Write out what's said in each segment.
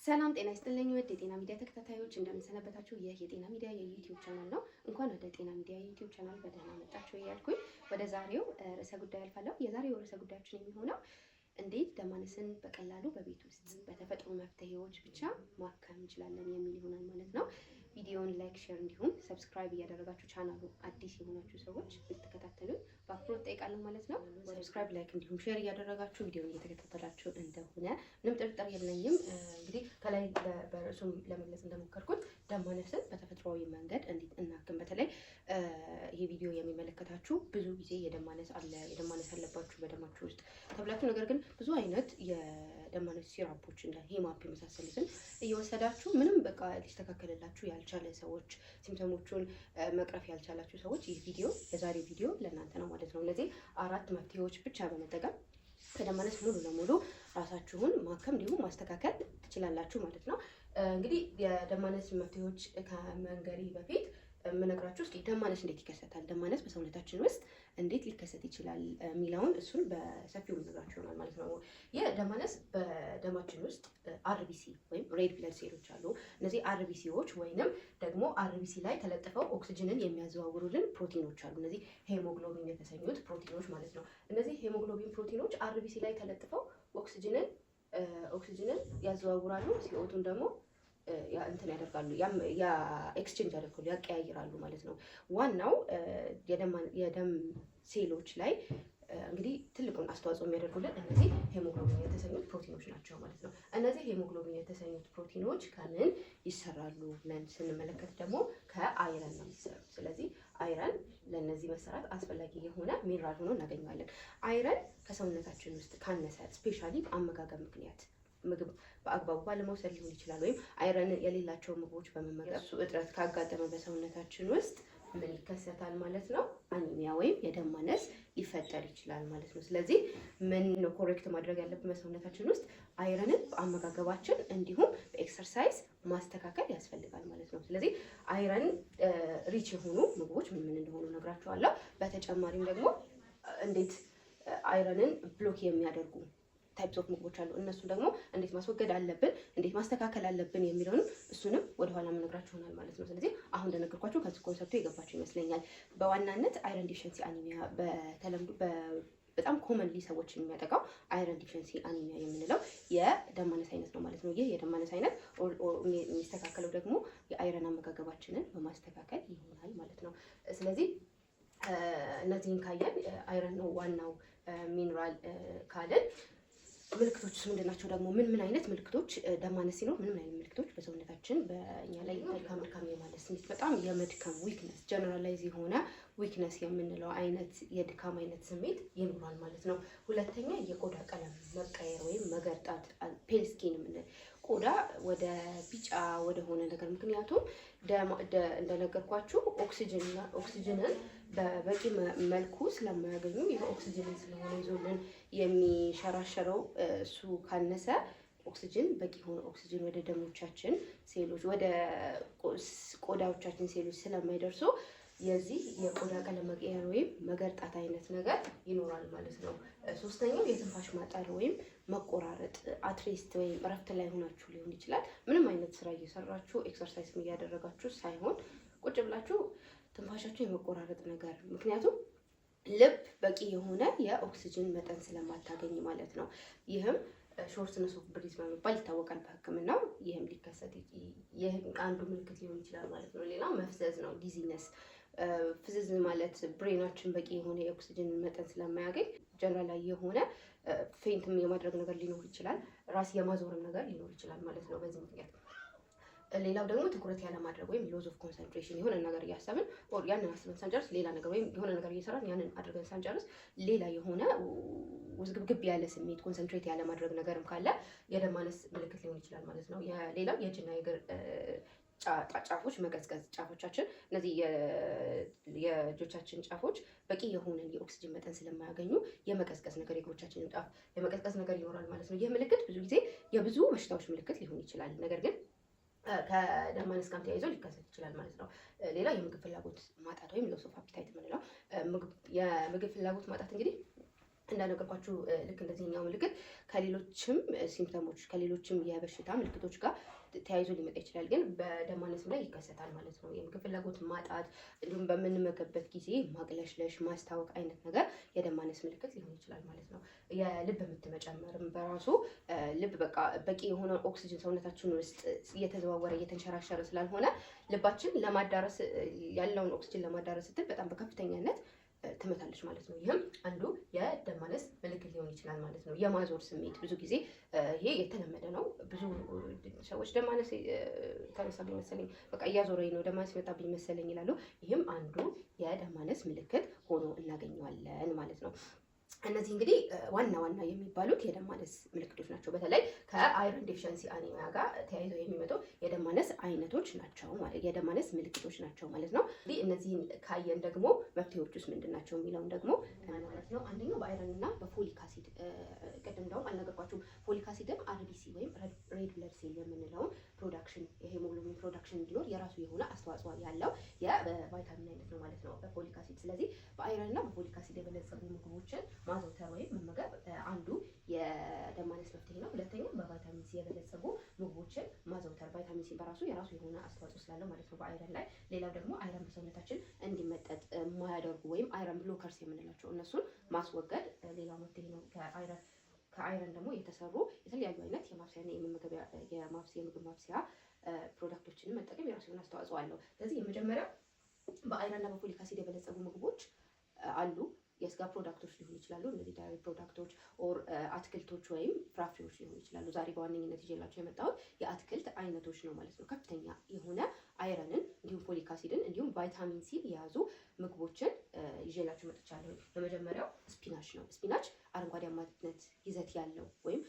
ሰላም ጤና ይስጥልኝ ውድ የጤና ሚዲያ ተከታታዮች፣ እንደምንሰነበታችሁ። ይህ የጤና ሚዲያ የ YouTube channel ነው። እንኳን ወደ ጤና ሚዲያ የ YouTube channel በደህና መጣችሁ እያልኩኝ ወደ ዛሬው ርዕሰ ጉዳይ አልፋለሁ። የዛሬው ርዕሰ ጉዳያችን የሚሆነው እንዴት ደም ማነስን በቀላሉ በቤት ውስጥ በተፈጥሮ መፍትሄዎች ብቻ ማከም እንችላለን የሚል ይሆናል ማለት ነው። ቪዲዮውን like፣ share እንዲሁም subscribe እያደረጋችሁ ቻናሉ አዲስ የሆናችሁ ሰዎች እንድትከታተሉን በአክብሮት እጠይቃለሁ ማለት ነው። Subscribe፣ like እንዲሁም share እያደረጋችሁ ቪዲዮውን እየተከታተላችሁ እንደሆነ ምንም ጥርጥር የለኝም። እንግዲህ ከላይ በርዕሱም ለመግለጽ እንደሞከርኩት ደም ማነስን በተፈጥሯዊ መንገድ እንዴት እናክም። በተለይ ይሄ ቪዲዮ የሚመለከታችሁ ብዙ ጊዜ የደም ማነስ አለ፣ የደም ማነስ አለባችሁ በደማችሁ ውስጥ ተብላችሁ፣ ነገር ግን ብዙ አይነት የደም ማነስ syrup ኦች እንደ ሄማፕ የመሳሰሉትን እየወሰዳችሁ ምንም በቃ ሊስተካከልላችሁ ያልቻለ ሰዎች፣ symptom ኦቹን መቅረፍ ያልቻላችሁ ሰዎች ይህ ቪዲዮ፣ የዛሬ ቪዲዮ ለእናንተ ነው ማለት ነው። እነዚህ አራት መፍትሄዎች ብቻ በመጠቀም ከደም ማነስ ሙሉ ለሙሉ ራሳችሁን ማከም እንዲሁም ማስተካከል ትችላላችሁ ማለት ነው። እንግዲህ የደም ማነስ መፍትሄዎች ከመንገሬ በፊት የምነግራችሁ እስኪ ደም ማነስ እንዴት ይከሰታል፣ ደም ማነስ በሰውነታችን ውስጥ እንዴት ሊከሰት ይችላል የሚለውን እሱን በሰፊው የምነግራችሁ ይሆናል ማለት ነው። ይህ ደም ማነስ በደማችን ውስጥ RBC ወይም red blood ሴሎች አሉ። እነዚህ RBC ዎች ወይንም ደግሞ RBC ላይ ተለጥፈው ኦክሲጅንን የሚያዘዋውሩልን ፕሮቲኖች አሉ። እነዚህ ሄሞግሎቢን የተሰኙት ፕሮቲኖች ማለት ነው። እነዚህ ሄሞግሎቢን ፕሮቲኖች RBC ላይ ተለጥፈው ኦክሲጅንን ያዘዋውራሉ። CO2 ን ደግሞ እንትን ያደርጋሉ፣ ያ exchange ያደርጋሉ፣ ያቀያይራሉ ማለት ነው። ዋናው የደም ሴሎች ላይ እንግዲህ ትልቁን አስተዋጽኦ የሚያደርጉልን እነዚህ ሄሞግሎቢን የተሰኙት ፕሮቲኖች ናቸው ማለት ነው። እነዚህ ሄሞግሎቢን የተሰኙት ፕሮቲኖች ከምን ይሰራሉ ብለን ስንመለከት ደግሞ ከ iron ነው የሚሰሩት። ስለዚህ iron ለእነዚህ መሰራት አስፈላጊ የሆነ ሚነራል ሆኖ እናገኘዋለን። Iron ከሰውነታችን ውስጥ ካነሰ፣ especially በአመጋገብ ምክንያት፣ ምግብ በአግባቡ ባለመውሰድ ሊሆን ይችላል፣ ወይም iron የሌላቸው ምግቦች በመመገብ እሱ እጥረት ካጋጠመ በሰውነታችን ውስጥ ምን ይከሰታል ማለት ነው? Anemia ወይም የደም ማነስ ሊፈጠር ይችላል ማለት ነው። ስለዚህ ምን ነው correct ማድረግ ያለብን? በሰውነታችን ውስጥ iron ን በአመጋገባችን እንዲሁም በ exercise ማስተካከል ያስፈልጋል ማለት ነው። ስለዚህ iron rich የሆኑ ምግቦች ምን ምን እንደሆኑ እነግራችኋለሁ። በተጨማሪም ደግሞ እንዴት iron ን block የሚያደርጉ types of ምግቦች አሉ። እነሱን ደግሞ እንዴት ማስወገድ አለብን፣ እንዴት ማስተካከል አለብን የሚለውንም እሱንም ወደኋላ የምነግራችሁ ይሆናል ማለት ነው። ስለዚህ አሁን እንደነገርኳችሁ ከዚህ concept ኡ የገባችሁ ይመስለኛል። በዋናነት iron deficiency anemia፣ በተለምዶ በጣም commonly ሰዎችን የሚያጠቃው iron deficiency anemia የምንለው የደም ማነስ አይነት ነው ማለት ነው። ይህ የደም ማነስ አይነት የሚስተካከለው ደግሞ የ iron አመጋገባችንን በማስተካከል ይሆናል ማለት ነው። ስለዚህ እነዚህን ካየን፣ iron ነው ዋናው ሚኒራል ካልን፣ ምልክቶች ምንድን ናቸው? ደግሞ ምን ምን አይነት ምልክቶች፣ ደም ማነስ ሲኖር ምን ምን አይነት ምልክቶች በሰውነታችን በእኛ ላይ? ድካም ድካም የማለት ስሜት፣ በጣም የመድከም weakness፣ generalize የሆነ weakness የምንለው አይነት የድካም አይነት ስሜት ይኖራል ማለት ነው። ሁለተኛ የቆዳ ቀለም መቀየር ወይም መገርጣት፣ pale skin የምንል፣ ቆዳ ወደ ቢጫ ወደሆነ ነገር፣ ምክንያቱም እንደነገርኳችሁ ኦክሲጅንን በበቂ መልኩ ስለማያገኙ፣ ይህ ኦክሲጅንን ስለሆነ ይዞልን የሚሸራሸረው፣ እሱ ካነሰ ኦክሲጅን፣ በቂ የሆነ ኦክሲጅን ወደ ደሞቻችን ሴሎች፣ ወደ ቆዳዎቻችን ሴሎች ስለማይደርሱ የዚህ የቆዳ ቀለም መቀየር ወይም መገርጣት አይነት ነገር ይኖራል ማለት ነው። ሶስተኛው የትንፋሽ ማጠር ወይም መቆራረጥ፣ at rest ወይም እረፍት ላይ ሆናችሁ ሊሆን ይችላል። ምንም አይነት ስራ እየሰራችሁ፣ exercise ም እያደረጋችሁ ሳይሆን ቁጭ ብላችሁ ትንፋሻችሁ የመቆራረጥ ነገር፣ ምክንያቱም ልብ በቂ የሆነ የኦክሲጅን መጠን ስለማታገኝ ማለት ነው። ይህም shortness of breath በመባል ይታወቃል በሕክምናው። ይህም ሊከሰት፣ ይህም አንዱ ምልክት ሊሆን ይችላል ማለት ነው። ሌላው መፍዘዝ ነው፣ dizziness፣ ፍዝዝ ማለት፣ brain ኣችን በቂ የሆነ የኦክሲጅን መጠን ስለማያገኝ general የሆነ faint ም የማድረግ ነገር ሊኖር ይችላል። ራስ የማዞርም ነገር ሊኖር ይችላል ማለት ነው በዚህ ምክንያት። ሌላው ደግሞ ትኩረት ያለማድረግ ወይም loss of concentration፣ የሆነ ነገር እያሰብን ያንን አስበን ሳንጨርስ ሌላ ነገር፣ ወይም የሆነ ነገር እየሰራን ያንን አድርገን ሳንጨርስ ሌላ የሆነ ውዝግብግብ ያለ ስሜት፣ concentrate ያለማድረግ ነገርም ካለ የደም ማነስ ምልክት ሊሆን ይችላል ማለት ነው። ሌላው የእጅና የእግር ጫፎች መቀዝቀዝ፣ ጫፎቻችን፣ እነዚህ የእጆቻችን ጫፎች በቂ የሆነን የኦክሲጅን መጠን ስለማያገኙ የመቀዝቀዝ ነገር፣ የእግሮቻችንን ጫፍ የመቀዝቀዝ ነገር ይኖራል ማለት ነው። ይህ ምልክት ብዙ ጊዜ የብዙ በሽታዎች ምልክት ሊሆን ይችላል። ነገር ግን ከደም ማነስ ጋር ተያይዞ ሊከሰት ይችላል ማለት ነው። ሌላ የምግብ ፍላጎት ማጣት ወይም loss of appetite የምንለው፣ የምግብ ፍላጎት ማጣት እንግዲህ እንደነገርኳችሁ ልክ እንደዚህኛው ምልክት ከሌሎችም symptom ኦች፣ ከሌሎችም የበሽታ ምልክቶች ጋር ተያይዞ ሊመጣ ይችላል። ግን በደም ማነስም ላይ ይከሰታል ማለት ነው። የምግብ ፍላጎት ማጣት፣ እንዲሁም በምንመገብበት ጊዜ ማቅለሽለሽ፣ ማስታወክ አይነት ነገር የደም ማነስ ምልክት ሊሆን ይችላል ማለት ነው። የልብ ምት መጨመርም በራሱ ልብ በቃ በቂ የሆነ ኦክሲጅን ሰውነታችን ውስጥ እየተዘዋወረ፣ እየተንሸራሸረ ስላልሆነ ልባችን ለማዳረስ፣ ያለውን ኦክሲጅን ለማዳረስ ስትል በጣም በከፍተኛነት ትመታለች ማለት ነው። ይህም አንዱ የደም ማነስ ምልክት ሊሆን ይችላል ማለት ነው። የማዞር ስሜት ብዙ ጊዜ ይሄ የተለመደ ነው። ብዙ ሰዎች ደም ማነስ ተነሳብኝ መሰለኝ፣ በቃ እያዞረኝ ነው፣ ደም ማነስ መጣብኝ መሰለኝ ይላሉ። ይህም አንዱ የደም ማነስ ምልክት ሆኖ እናገኘዋለን ማለት ነው። እነዚህ እንግዲህ ዋና ዋና የሚባሉት የደም ማነስ ምልክቶች ናቸው። በተለይ ከ iron deficiency anemia ጋር ተያይዘው የሚመጡ የደም ማነስ አይነቶች ናቸው ማለት፣ የደም ማነስ ምልክቶች ናቸው ማለት ነው። እንግዲህ እነዚህን ካየን ደግሞ መፍትሄዎች ውስጥ ምንድን ናቸው የሚለውን ደግሞ ማለት ነው። አንደኛው በ iron እና በ folic acid፣ ቅድም እንደውም አልነገርኳችሁም። Folic acid ም RBC ወይም red blood cell የምንለውን production፣ የሄሞግሎቢን production እንዲኖር የራሱ የሆነ አስተዋጽኦ ያለው የቫይታሚን አይነት ነው ማለት ነው folic acid። ስለዚህ በ iron እና በ folic acid የበለጸጉ ምግቦችን ማዘውተር ወይም መመገብ አንዱ የደም ማነስ መፍትሄ ነው። ሁለተኛው በቫይታሚን ሲ የበለጸጉ ምግቦችን ማዘውተር፣ ቫይታሚን ሲ በራሱ የራሱ የሆነ አስተዋጽኦ ስላለው ማለት ነው በ iron ላይ። ሌላው ደግሞ iron በሰውነታችን እንዲመጠጥ የማያደርጉ ወይም iron blockers የምንላቸው እነሱን ማስወገድ ሌላው መፍትሄ ነው። ከ iron ደግሞ የተሰሩ የተለያዩ አይነት የማብሰያና የመመገቢያ የምግብ ማብሰያ product ኦችንን መጠቀም የራሱ የሆነ አስተዋጽኦ አለው። ስለዚህ የመጀመሪያው በ iron እና በ folic acid የበለጸጉ ምግቦች አሉ። የስጋ product ኦች ሊሆኑ ይችላሉ። እነዚህ dairy product ኦች or አትክልቶች ወይም ፍራፍሬዎች ሊሆኑ ይችላሉ። ዛሬ በዋነኝነት ይዤላችሁ የመጣሁት የአትክልት አይነቶች ነው ማለት ነው። ከፍተኛ የሆነ iron ን እንዲሁም folic acid ን እንዲሁም ቫይታሚን ሲ የያዙ ምግቦችን ይዤላችሁ መጥቻለሁ። የመጀመሪያው spinach ነው። Spinach አረንጓዴያማነት ይዘት ያለው ወይም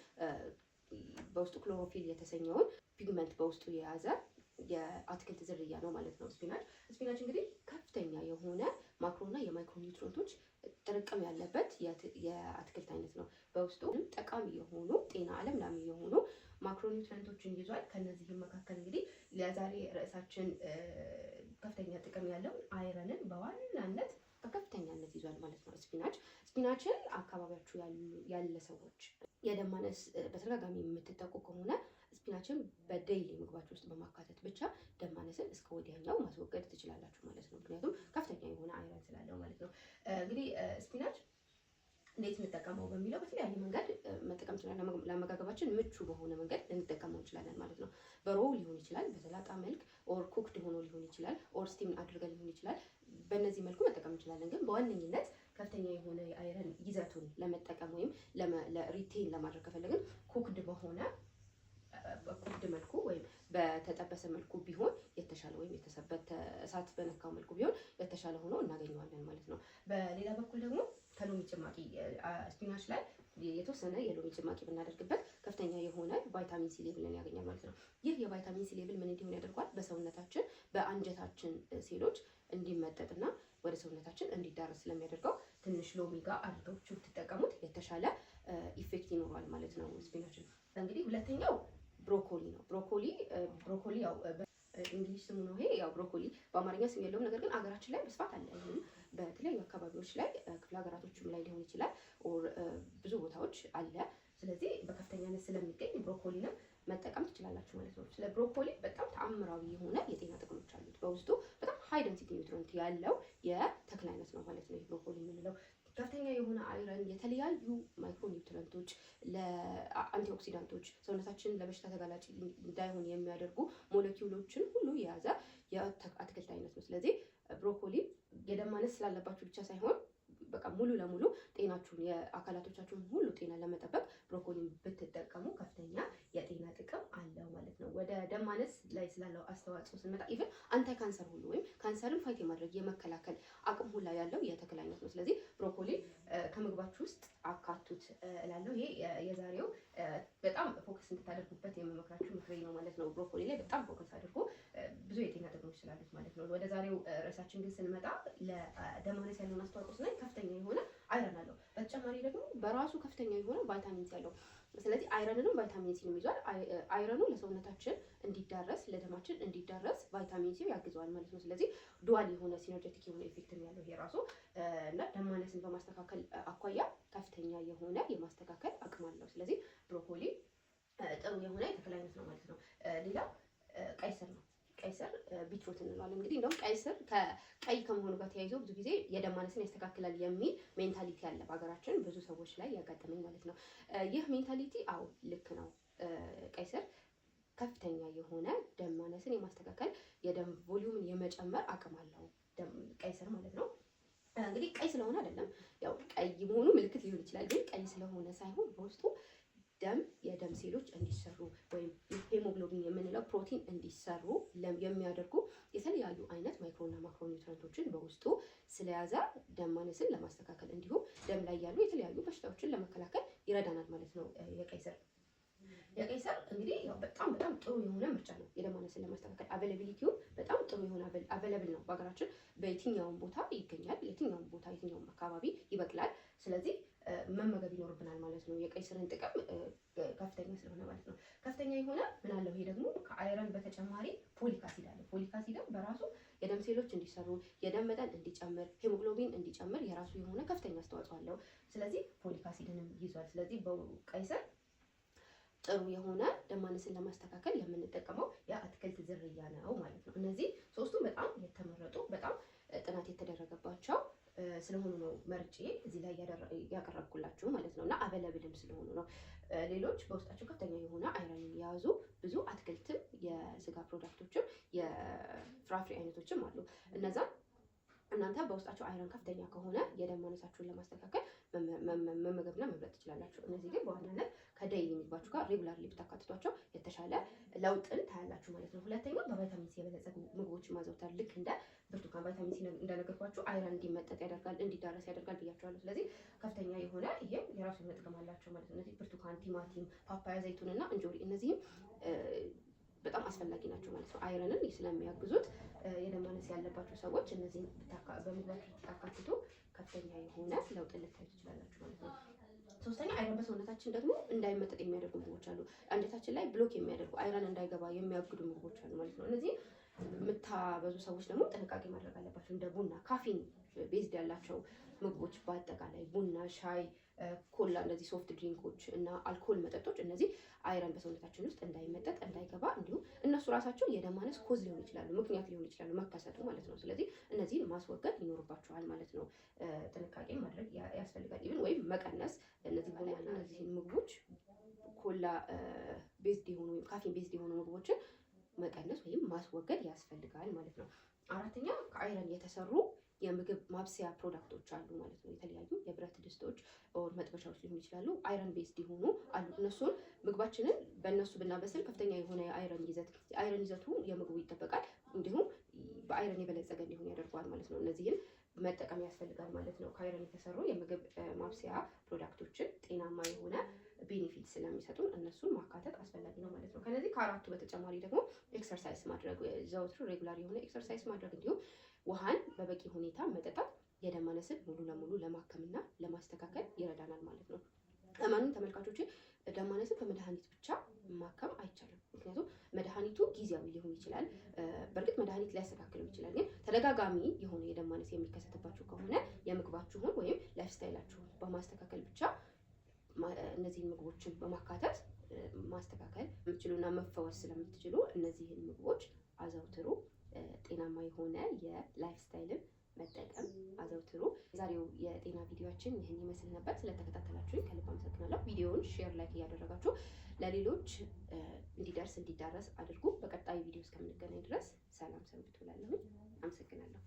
በውስጡ ክሎሮፊል የተሰኘውን pigment በውስጡ የያዘ የአትክልት ዝርያ ነው ማለት ነው። Spinach እንግዲህ ከፍተኛ የሆነ macro እና የ micronutrient ኦች ጥርቅም ያለበት የአትክልት አይነት ነው። በውስጡ ጠቃሚ የሆኑ፣ ጤና አለምላሚ የሆኑ macronutrient ኦችን ይዟል። ከነዚህም መካከል እንግዲህ ለዛሬ ርዕሳችን ከፍተኛ ጥቅም ያለው iron ን በዋናነት በከፍተኛነት ይዟል ማለት ነው። Spinach ን አካባቢያችሁ ያለ ሰዎች የደም ማነስ በተደጋጋሚ የምትጠቁ ከሆነ spinach ን በ daily ምግባችሁ ውስጥ በማካተት ብቻ ደም ማነስን እስከ ወዲያኛው ማስወገድ ትችላላችሁ ማለት ነው። ምክንያቱም ከፍተኛ የሆነ iron ስላለው ማለት ነው። እንግዲህ spinach እንዴት እንጠቀመው በሚለው በተለያየ መንገድ መጠቀም እንችላለን። ለአመጋገባችን ምቹ በሆነ መንገድ ልንጠቀመው እንችላለን ማለት ነው። በ raw ሊሆን ይችላል፣ በሰላጣ መልክ or cooked ሆኖ ሊሆን ይችላል፣ or steam አድርገን ሊሆን ይችላል። በእነዚህ መልኩ መጠቀም እንችላለን። ግን በዋነኝነት ከፍተኛ የሆነ የ iron ይዘቱን ለመጠቀም ወይም retain ለማድረግ ከፈለግን cooked መልኩ ወይም በተጠበሰ መልኩ ቢሆን የተሻለ ወይም የተሰበተ እሳት በነካው መልኩ ቢሆን የተሻለ ሆኖ እናገኘዋለን ማለት ነው። በሌላ በኩል ደግሞ ከሎሚ ጭማቂ፣ spinach ላይ የተወሰነ የሎሚ ጭማቂ ብናደርግበት ከፍተኛ የሆነ ቫይታሚን ሲ level ን ያገኛል ማለት ነው። ይህ የቫይታሚን ሲ level ምን እንዲሆን ያደርገዋል? በሰውነታችን በአንጀታችን ሴሎች እንዲመጠጥና ወደ ሰውነታችን እንዲዳረስ ስለሚያደርገው ትንሽ ሎሚ ጋር አድርጋችሁ ብትጠቀሙት የተሻለ effect ይኖረዋል ማለት ነው spinach ን። እንግዲህ ሁለተኛው ብሮኮሊ ነው። ብሮኮሊ ያው English ስሙ ነው። ይሄ ያው ብሮኮሊ በአማርኛ ስም የለውም። ነገር ግን አገራችን ላይ በስፋት አለ። ይህም በተለያዩ አካባቢዎች ላይ፣ ክፍለ ሀገራቶችም ላይ ሊሆን ይችላል or ብዙ ቦታዎች አለ። ስለዚህ በከፍተኛነት ስለሚገኝ ብሮኮሊንም መጠቀም ትችላላችሁ ማለት ነው። ስለ ብሮኮሊ በጣም ተአምራዊ የሆነ የጤና ጥቅሞች አሉት። በውስጡ በጣም high density nutrient ያለው የተክል አይነት ነው ማለት ነው። ይህ ብሮኮሊ የምንለው ከፍተኛ የሆነ iron፣ የተለያዩ micronutrient ኦች፣ ለ antioxidant ኦች፣ ሰውነታችን ለበሽታ ተጋላጭ እንዳይሆን የሚያደርጉ ሞለኪውሎችን ሁሉ የያዘ የአትክልት አይነት ነው። ስለዚህ ብሮኮሊ የደም ማነስ ስላለባችሁ ብቻ ሳይሆን በቃ ሙሉ ለሙሉ ጤናችሁን፣ የአካላቶቻችሁን ሁሉ ጤና ለመጠበቅ ብሮኮሊን ብትጠቀሙ ከፍተኛ የጤና ጥቅም አለው ማለት ነው። ወደ ደም ማነስ ላይ ስላለው አስተዋጽኦ ስንመጣ even anti cancer ሁሉ ወይም ካንሰርን fight የማድረግ፣ የመከላከል አቅም ሁላ ያለው የተክል አይነት ነው። ስለዚህ ብሮኮሊ ከምግባችሁ ውስጥ አካቱት እላለሁ። ይሄ የዛሬው በጣም focus እንድታደርጉበት የምመክራችሁ ምክሬ ነው ማለት ነው። ብሮኮሊ ላይ በጣም focus አድርጎ ብዙ የጤና ጥቅሞች ስላሉት ማለት ነው። ወደ ዛሬው ርዕሳችን ግን ስንመጣ ለደም ማነስ ያለውን አስተዋጽኦ ስናይ ከፍተኛ የሆነ iron አለው። በተጨማሪ ደግሞ በራሱ ከፍተኛ የሆነ ቫይታሚን ሲ አለው። ስለዚህ iron ንም ቫይታሚን ሲንም ይዟል። Iron ኑ ለሰውነታችን እንዲዳረስ፣ ለደማችን እንዲዳረስ ቫይታሚን ሲው ያግዘዋል ማለት ነው። ስለዚህ dual የሆነ synergetic የሆነ effect ነው ያለው ይሄ ራሱ። እና ደም ማነስን በማስተካከል አኳያ ከፍተኛ የሆነ የማስተካከል አቅም አለው። ስለዚህ ብሮኮሊ ጥሩ የሆነ የተክል አይነት ነው ማለት ነው። ሌላው ቀይ ስር ነው። ቀይ ስር beetroot እንለዋለን። እንግዲህ እንደውም ቀይ ስር ከቀይ ከመሆኑ ጋር ተያይዞ ብዙ ጊዜ የደም ማነስን ያስተካክላል የሚል mentality አለ በሀገራችን ብዙ ሰዎች ላይ ያጋጠመኝ ማለት ነው። ይህ mentality አዎ ልክ ነው። ቀይ ስር ከፍተኛ የሆነ ደም ማነስን የማስተካከል፣ የደም volume ን የመጨመር አቅም አለው ቀይ ስር ማለት ነው። እንግዲህ ቀይ ስለሆነ አይደለም፣ ያው ቀይ መሆኑ ምልክት ሊሆን ይችላል፣ ግን ቀይ ስለሆነ ሳይሆን በውስጡ የደም ሴሎች እንዲሰሩ ወይም ሄሞግሎቢን የምንለው ፕሮቲን እንዲሰሩ የሚያደርጉ የተለያዩ አይነት micro ና macro nutrient ኦችን በውስጡ ስለያዘ ደም ማነስን ለማስተካከል እንዲሁም ደም ላይ ያሉ የተለያዩ በሽታዎችን ለመከላከል ይረዳናል ማለት ነው። የቀይ ስር እንግዲህ ያው በጣም በጣም ጥሩ የሆነ ምርጫ ነው የደም ማነስን ለማስተካከል። Availability ው በጣም ጥሩ የሆነ available ነው። በሀገራችን በየትኛውም ቦታ ይገኛል። የትኛውም ቦታ፣ የትኛውም አካባቢ ይበቅላል። ስለዚህ መመገብ ይኖርብናል ማለት ነው። የቀይ ስርን ጥቅም ከፍተኛ ስለሆነ ማለት ነው። ከፍተኛ የሆነ ምን አለው? ይሄ ደግሞ ከ iron በተጨማሪ folic acid አለው። Folic acid ም በራሱ የደም ሴሎች እንዲሰሩ፣ የደም መጠን እንዲጨምር፣ ሄሞግሎቢን እንዲጨምር የራሱ የሆነ ከፍተኛ አስተዋጽኦ አለው። ስለዚህ folic acid ንም ይዟል። ስለዚህ በቀይ ስር ጥሩ የሆነ ደም ማነስን ለማስተካከል የምንጠቀመው የአትክልት ዝርያ ነው ማለት ነው። እነዚህ ሶስቱም በጣም የተመረጡ፣ በጣም ጥናት የተደረገባቸው ስለሆኑ ነው መርጬ እዚህ ላይ ያቀረብኩላችሁ ማለት ነው። እና available ም ስለሆኑ ነው። ሌሎች በውስጣቸው ከፍተኛ የሆነ iron ን የያዙ ብዙ አትክልትም፣ የስጋ product ኦችም፣ የፍራፍሬ አይነቶችም አሉ። እነዛን እናንተ በውስጣቸው iron ከፍተኛ ከሆነ የደም ማነሳችሁን ለማስተካከል መመገብና መምረጥ ትችላላችሁ። እነዚህ ግን በዋናነት ከ daily ምግባችሁ ጋር regularly ብታካትቷቸው የተሻለ ለውጥን ታያላችሁ ማለት ነው። ሁለተኛው በቫይታሚን ሲ የበለጸጉ ምግቦችን ማዘውተር፣ ልክ እንደ ብርቱካን። ቫይታሚን ሲ እንደነገርኳችሁ iron እንዲመጠጥ ያደርጋል፣ እንዲዳረስ ያደርጋል ብያችኋለሁ። ስለዚህ ከፍተኛ የሆነ ይሄም የራሱ የሆነ ጥቅም አላቸው ማለት ነው። እነዚህ ብርቱካን፣ ቲማቲም፣ ፓፓያ፣ ዘይቱን እና እንጆሪ እነዚህም በጣም አስፈላጊ ናቸው ማለት ነው። Iron ን ስለሚያግዙት የደም ማነስ ያለባቸው ሰዎች እነዚህን በምግባችሁ ብታካትቱ ከፍተኛ የሆነ ለውጥ ልታዩ ትችላላችሁ ማለት ነው። ሶስተኛ iron በሰውነታችን ደግሞ እንዳይመጠጥ የሚያደርጉ ምግቦች አሉ። አንጀታችን ላይ block የሚያደርጉ፣ iron እንዳይገባ የሚያግዱ ምግቦች አሉ ማለት ነው። እነዚህ የምታበዙ ሰዎች ደግሞ ጥንቃቄ ማድረግ አለባቸው። እንደ ቡና፣ caffeine based ያላቸው ምግቦች በአጠቃላይ ቡና፣ ሻይ፣ ኮላ፣ እነዚህ soft drink ኦች እና አልኮል መጠጦች፣ እነዚህ iron በሰውነታችን ውስጥ እንዳይመጠጥ፣ እንዳይገባ፣ እንዲሁም እነሱ ራሳቸው የደም ማነስ cause ሊሆኑ ይችላሉ፣ ምክንያት ሊሆኑ ይችላሉ መከሰቱ ማለት ነው። ስለዚህ እነዚህን ማስወገድ ይኖርባችኋል ማለት ነው። ጥንቃቄ ማድረግ ያስፈልጋል። Even ወይም መቀነስ እነዚህን ምግቦች፣ ኮላ based የሆኑ ወይም caffeine based የሆኑ ምግቦችን መቀነስ ወይም ማስወገድ ያስፈልጋል ማለት ነው። አራተኛ ከ iron የተሰሩ የምግብ ማብሰያ product ኦች አሉ ማለት ነው። የተለያዩ የብረት ድስቶች or መጥበሻዎች ሊሆኑ ይችላሉ። Iron based የሆኑ አሉ። እነሱን ምግባችንን በእነሱ ብናበስል ከፍተኛ የሆነ የ iron ይዘቱ የምግቡ ይጠበቃል። እንዲሁም በ iron የበለጸገ እንዲሆን ያደርገዋል ማለት ነው። እነዚህን መጠቀም ያስፈልጋል ማለት ነው። ከ iron የተሰሩ የምግብ ማብሰያ product ኦችን ጤናማ የሆነ benefit ስለሚሰጡን እነሱን ማካተት አስፈላጊ ነው ማለት ነው። ከነዚህ ከአራቱ በተጨማሪ ደግሞ exercise ማድረግ፣ ዘወትር regular የሆነ exercise ማድረግ፣ እንዲሁም ውሃን በበቂ ሁኔታ መጠጣት የደም ማነስን ሙሉ ለሙሉ ለማከምና ለማስተካከል ይረዳናል ማለት ነው። እመኑኝ ተመልካቾች፣ ደም ማነስን በመድኃኒት ብቻ ማከም አይቻልም። ምክንያቱም መድኃኒቱ ጊዜያዊ ሊሆን ይችላል። በእርግጥ መድኃኒት ሊያስተካክለው ይችላል። ግን ተደጋጋሚ የሆነ የደም ማነስ የሚከሰትባችሁ ከሆነ የምግባችሁን ወይም lifestyle ኣችሁን በማስተካከል ብቻ፣ እነዚህን ምግቦችን በማካተት ማስተካከል የምትችሉና መፈወስ ስለምትችሉ እነዚህን ምግቦች አዘውትሩ። ጤናማ የሆነ የ lifestyle ን መጠቀም አዘውትሩ። የዛሬው የጤና ቪዲዮአችን ይህን ይመስል ነበር። ስለተከታተላችሁኝ ከልብ አመሰግናለሁ። ቪዲዮውን share፣ like እያደረጋችሁ ለሌሎች እንዲደርስ፣ እንዲዳረስ አድርጉ። በቀጣይ ቪዲዮ እስከምንገናኝ ድረስ ሰላም ሰንብቱ እላለሁኝ። አመሰግናለሁ።